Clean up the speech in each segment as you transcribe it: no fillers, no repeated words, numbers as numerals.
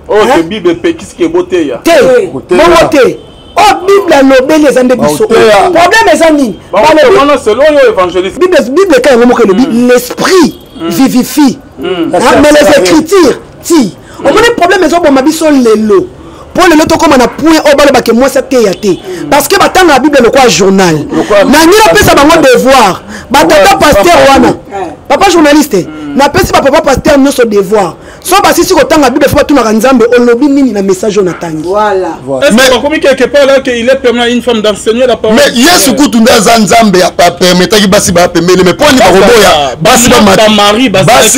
Oyo ke Bible epekisi ke boteya. Te, bongo te. Oyo Bible alobeli eza nde biso. Problème eza nini? Wana selon yo évangéliste. Bible eka yango moko elobi mm. l'esprit mm. vivifie. Mm. Mais les écritures ti. Omoni problème ezoboma biso lelo. Mpo lelo tokóma na point oyo balobake mwasi ateya te, parce que batangaka Bible lokola journal. Nangi napesa bango devoir, batata pasteur wana, papa journaliste, napesi bapapa pasteur nyonso devoir: so basisi kotanga Bible, fo batunaka Nzambe: olobi nini na message oyo natangi? Voilà. Mais bakomi quelque part là que il est permis à une femme d'enseigner la parole. Mais Yesu kutu nde aza Nzambe, apermetaki basi baya pembeni. Mais mpo nini bakoboya basi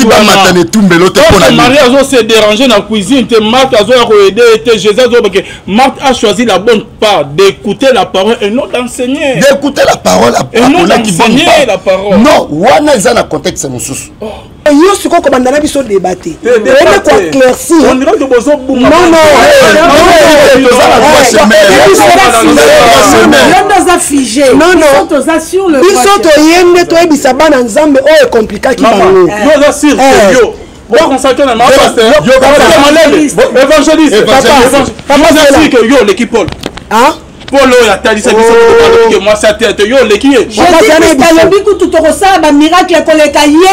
bamata na etumbelo te? Mpo na Marie azo se déranger na cuisine te, Marthe azoya koaider ye te. Jésus azobake Marthe a choisi la bonne part d'écouter la parole et non d'enseigner. D'écouter la parole. Et non d'enseigner la parole. Non, wana eza na contexte mosusu. Oh. Yo sikoyo kobanda na biso débat te, oyende koéclaircir. On dirait que bozobunga. Non, non. Oza figé. Non, non. Toza sur le Biso toye nde toyebisa bana Nzambe oyo ekomplikaki bango. Yo oza sûr que yo bokonsacre na mama pasteur évangéliste, oza sûr que yo oleki Paul? Ah? Paul oyo atalisa biso ke mwasi ateya te, yo oleki ye? Jésus alobi kutu tokosala bamiracle koleka ye.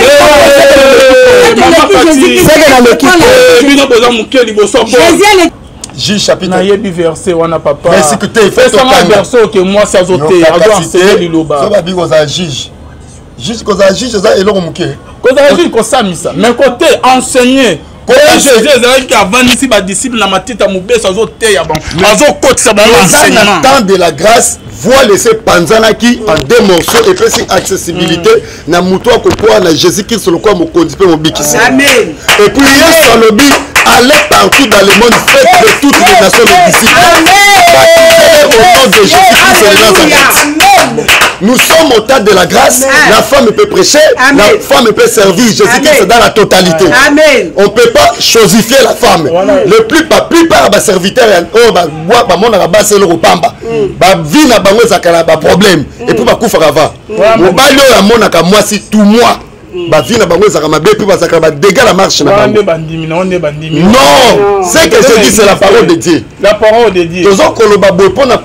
Bino boza moke liboso. Jésus. Juge chapitre. Nayebi verset wana, papa. Mais si te pesanga verset oke mwasi azoteya, azoenseigner liloba. So babi kozala juge, juge, kozala juge eza eloko moke. Kozala juge, kosamisa, mais kote enseigner. Jésus ezalaki avandisi badisciple na matita mobeso, azoteya bango, azokotisa bango. Eza na temps de la grâce, voile ese epanzanaki en deux morceaux, epesi accessibilité na moto akokwaa na Jésus Christ lokola mokonzi mpe mobikisi. Amen. Et puis Yesu alobi: allez partout dans le monde, faites de toutes les nations des disciples, baptisez au nom de Jésus Christ de Nazareth. Nous sommes au temps de la grâce. La femme peut prêcher. Amen. La femme peut servir Jésus Christ dans la totalité. Amen. On peut pas chosifier la femme. Le plus la plupart ya baserviteur oyo bamonaka basi eloko pamba, bavie na bango ezalaka na baproblème et puis bakufaka va mobali oyo amonaka mwasi tout mois. Bavie na bango ezalaka mabe mpe bazalaka na badégâts na marche na wana bango. Nde bandimi na nde bandimi. Non, ce que je dis, c'est la parole de Dieu. La parole de Dieu. Toza koloba boye mpona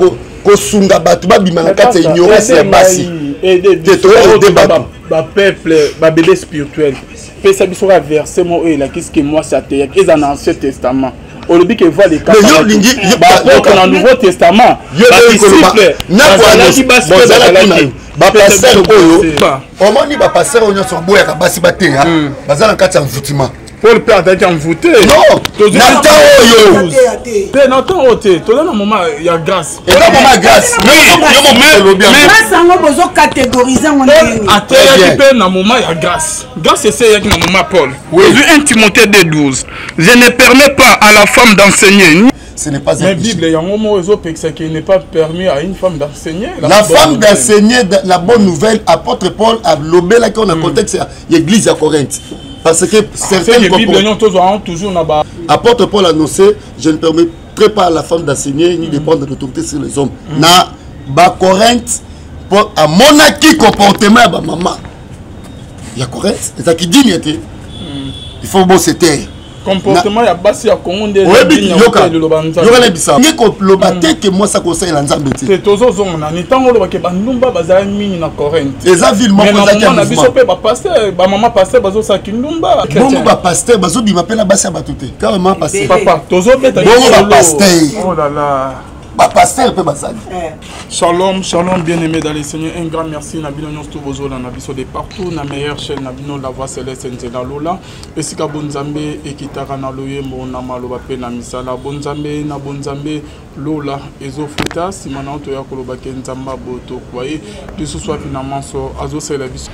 kosunga bato babima na kati ya ignorance ya basi te. Toaider bato. Bapeuple, babébé spirituel, pesa biso ka verset moko oyo elakisi ke mwasi ateyaki. Eza na Ancien Testament, olobi ke voile. Mais yo olingi Baapôtre na Nouveau Testament, Yo olingi koloba badisciple bazalaki basi mpe bazalaki. Bapasteur oyo omoni, bapasteur oyo nyonso baboyaka basi bateya, baza na kati ya envoûtement. Paul mpe azalaki envoûté. Non, na temps oyo. Te, na temps oyo te, toza na moment ya grâce. Eza moment ya grâce, yo moko olobi yango. Grâce yango bozocatégorise yango ndenge? Ateyaki mpe na moment ya grâce. Grâce ese eyaki na moment Paul. Ozwi 1 Timothée 2 12: je ne permets pas à la femme d'enseigner ni Ce n'est pas un Mais péché. Bible yango moko ezopekisaki: il n'est pas permis à une femme d'enseigner. La bonne femme nouvelle. d'enseigner la bonne nouvelle, apôtre Paul alobelaki na contexte ya église ya Corinthe, parce que C'est certains que Bible nyonso tozwa toujours na ba Apôtre Paul annonçait: je ne permettrai pas à la femme d'enseigner ni de prendre l'autorité sur les hommes. Na bacorinthe, mpo amonaki comportement ya bamama ya Corinthe ezalaki digne te, il faut bo se taire. Comportement ya basi ya Kongo nde Oyebi, yoka. Liloba Nzambe. Yoka, nayebisa nge koloba te ke mwasi akosalela Nzambe te. Te, tozozonga nani ntango olobake bandumba bazala mingi na Corinthe. Eza ville moko Mais na ezalaki ya moment na biso mouvement. mpe bapasteur, bamama pasteur bazosala kindumba. Bongo bapasteur bazobima mpe na basi ya bato te, carrément pasteur. Papa, tozobeta Bongo lisolo. bapasteur. Oh là là. Bapasteur mpe bazali. Shalom, shalom, bien-aimé dans le Seigneur. Un grand merci na bino nyonso bozolanda biso de partout na meilleure chaîne na bino, La Voix Céleste Nzela Lola. Esika bonzambe ekitaka na loyembo, na maloba mpe na misala. Bonzambe na bonzambe, lola ezofuta nsima na yo. Toya koloba ke Nzambe abotokwa ye lisusu wapi na manso azosalela biso.